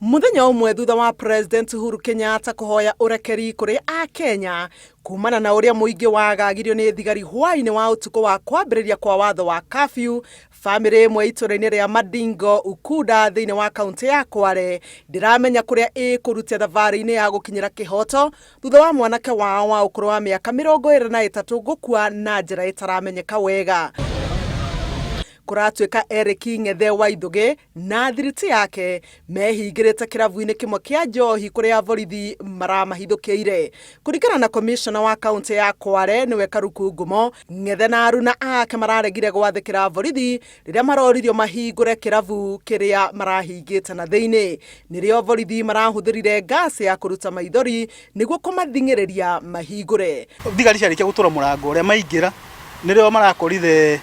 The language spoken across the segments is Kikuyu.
Mũthenya ũmwe thutha wa President Uhuru Kenyatta kũhoya ũrekeri kũrĩ Akenya kumana na ũrĩa mũingĩ wagagirio nĩ thigari hwaĩ-inĩ wa ũtukũ wa kwambĩrĩria kwa watho wa curfew, famĩlĩ ĩmwe itũra-inĩ rĩa Mandingo Ukunda thĩinĩ wa kaũntĩ ya Kwale ndĩramenya kũrĩa ĩkũrutia thabarĩ-inĩ ya gũkinyĩra kĩhoto thutha wa mwanake wao wa ũkũrũ wa mĩaka 23 gũkua na njĩra ĩtaramenyeka wega. Kũratuĩka Eric Ng'ethe wa Ithũgĩ na thiriti yake mehingĩrĩte kĩrabu-inĩ kĩmwe kĩa njohi kũrĩa borithi maramahithũkĩire. Kũringana na komishona wa kaũntĩ ya Kwale nĩwe Karuku Ngumo, Ng'ethe na aruna ake mararegire gwathĩkĩra borithi rĩrĩa maroririo mahingũre kĩrabu kĩrĩa marahingĩte na thĩinĩ. Nĩrĩo borithi marahũthĩrire ngasi ya kũruta maithori nĩguo kũmathing'ĩrĩria mahingũre. Thigari ciarĩkia gũtũra mũrango ũrĩa maingĩra nĩrĩo marakorire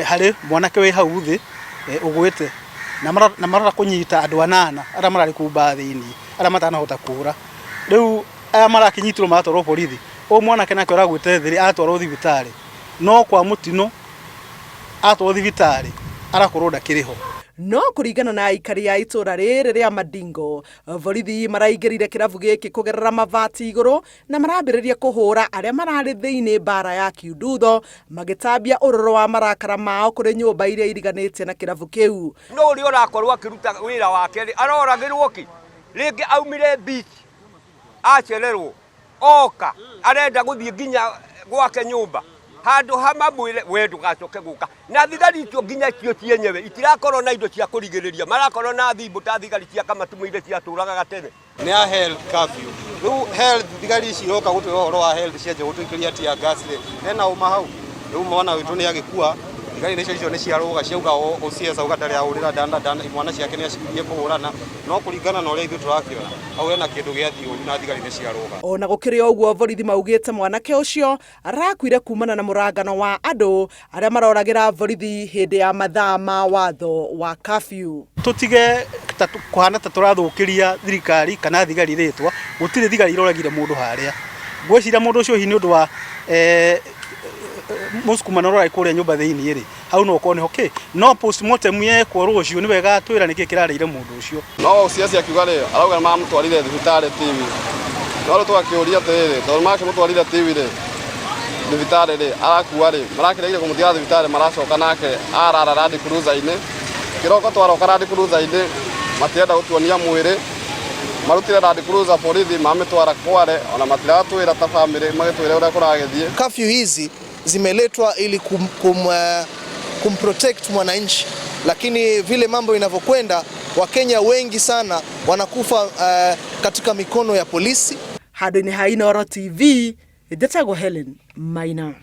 harĩ mwanake wĩ hau thĩ ũgwĩte na marora kũnyita andũ anana arĩa mararĩ kũu mbaa thĩinĩ arĩa matanahota kũra. Rĩu aya marakĩnyitirwo maratwarwo borithi, ũyũ mwanake nake ũragwĩte thĩ rĩ aratwarwo thibitarĩ no kwa mũtino atwarwo thibitarĩ arakorwo ndakĩrĩ ho. No kũringana na aikari a itũra rĩrĩ rĩa Mandingo, borithi maraingĩrire kĩrabu gĩkĩ kũgerera mabati igũrũ na marambĩrĩria kũhũra arĩa mararĩ thĩinĩ mbara ya kiundutho magĩtambia ũrũrũ wa marakara mao kũrĩ nyũmba iria iriganĩtie na kĩrabu kĩu. No ũrĩa ũrakorwo akĩruta wĩra wake rĩ, aroragĩrwo kĩ? Rĩngĩ aumire beach acererwo oka arenda gũthiĩ nginya gwake nyũmba handũ ha mamwĩre we ndũgacoke gũka na thigari icio nginya cio cienyewe itirakorwo na indo cia kũrigĩrĩria marakorwo na thimbũ ta thigari cia kamatumũ iria ciatũragaga tene. Nĩ ya health curfew. Rĩu health thigari ici iroka gũtwĩra ũhoro wa health cianjia gũtũikĩria tear gas rĩ, hena ũma hau? Rĩu mwana witũ nĩ agĩkua, thigari nacio icio nĩ ciarũga ciauga OCS auga ndarĩ ahũrĩra ndana imwana ciake nĩ acigirie kũhũrana, no kũringana na ũrĩa ithuĩ tũrakĩona, hau hena kĩndũ gĩathiĩ ũru na thigari nĩ ciarũga. Ona gũkĩrĩ ũguo borithi maugĩte mwanake ũcio arakuire kumana na mũrangano wa andũ arĩa maroragĩra borithi hĩndĩ ya mathaa ma watho wa curfew. Tũtige kũhana ta tũrathũkĩria thirikari kana thigari rĩtwa, gũtirĩ thigari iroragire mũndũ harĩa. Ngwĩciria mũndũ ũcio hihi nĩ ũndũ wa mũsukumano ũrĩa ũrarĩ kũrĩa nyũmba thĩinĩ rĩ, hau no ũkorwo nĩho kĩ, no postmortem yekwo rũciũ nĩwe ĩgatwĩra nĩkĩ kĩrarĩire mũndũ ũcio. No OCS akiuga rĩ, arauga nĩ maramũtwarire thibitarĩ Tiwi. No rĩu tũgakĩũria atĩrĩrĩ, tondũ marakĩmũtwarire Tiwi rĩ, thibitarĩ rĩ, arakua rĩ, marakĩregire kũmũtigara thibitarĩ maracoka nake arara Land Cruiser-inĩ. Kĩroko twaroka Land Cruiser-inĩ matirenda gũtuonia mwĩrĩ. Marutire Land Cruiser borithi mamĩtwara Kware ona matiratwĩra ta bamĩrĩ magĩtwĩre ũrĩa kũragĩthiĩ. Curfew hizi zimeletwa ili kumprotect mwananchi, lakini vile mambo inavyokwenda, Wakenya wengi sana wanakufa katika mikono ya polisi. Handũ-inĩ ha Inooro TV, njĩtagwo Helen Maina.